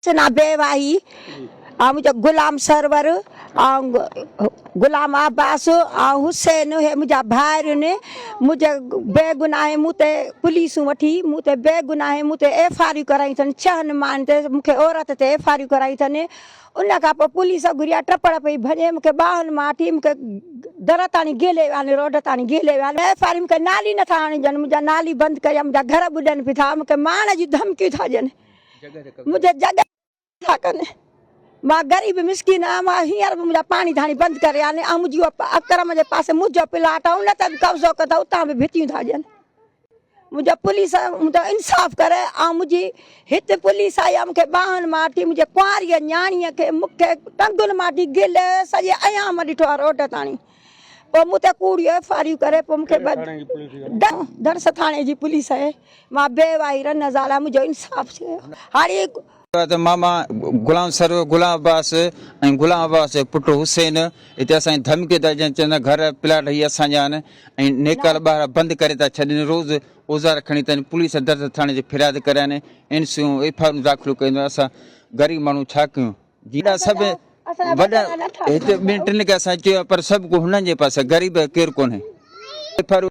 سنا بيواهي ۽ منهنجو غلام سرور ۽ غلام عباس ۽ حسين هي منهنجا ڀائر آهن منهنجي بيگناهي مون تي پوليسون وٺي مون تي بيگناهي مون تي ايف آر ڪرايون اٿن ڇهن ماهن تي مون کي عورت تي ايف آر ڪرايون اٿن ان کان پوء پوليس گهريا ٽپڙ پئي ڀڃي مون کي ٻانهن مان وٺي مون کي در تاڻي گهلي ويا آهن روڊ تاڻي گهلي ويا آهن ايف آر مون کي نالي نٿا هڻڻ ڏين منهنجا نالي بند ڪيا منهنجا گهر ٻڏن پيا ٿا مون کي ماڻ جون ڌمڪيون ٿا ڏين منهنجي جڳهه ٿا ڪن مان غريب مسڪين آهيان مان هينئر به منهنجا پاڻي ڌاڻي بند ڪري آهن ۽ منهنجي اها اڪرم جي پاسي منهنجو پلاٽ آهي ان تي به قبضو ڪندا اتان به ڀتيون ٿا ڏين منهنجو پوليس منهنجو انصاف ڪري ۽ منهنجي هت پوليس آئي آهي مونکي ٻانهن مان وٺي منهنجي ڪنواريء نياڻيء کي مونکي ٽنگن مان وٺي گل سڄي ايام ڏٺو آهي روڊ تاڻي پوء مون تي ڪوڙيون ايف آر يون ڪري پوء مون کي درس ٿاڻي جي پوليس آهي مان بي واهي رن زال آهيان منهنجو انصاف ٿئي هاڻي. ته ماما غلام سرور غلام عباس ۽ غلام عباس جو پٽ حسين هتي اسان کي ڌمڪي ٿا ڏين چون ٿا گهر پلاٽ هي اسان جا آهن ۽ نيڪال ٻاهران بند ڪري ٿا ڇڏين روز اوزار کڻي ٿا پوليس درس ٿاڻي تي فرياد ڪريا آهن اين سيون ايف آر داخل ڪيون اسان غريب ماڻهو ڇا ڪيون جيڏا سڀ وڏا هتي ٻن ٽن کي اسان چيو پر سڀ ڪو هنن جي پاسي غريب ڪير ڪونهي.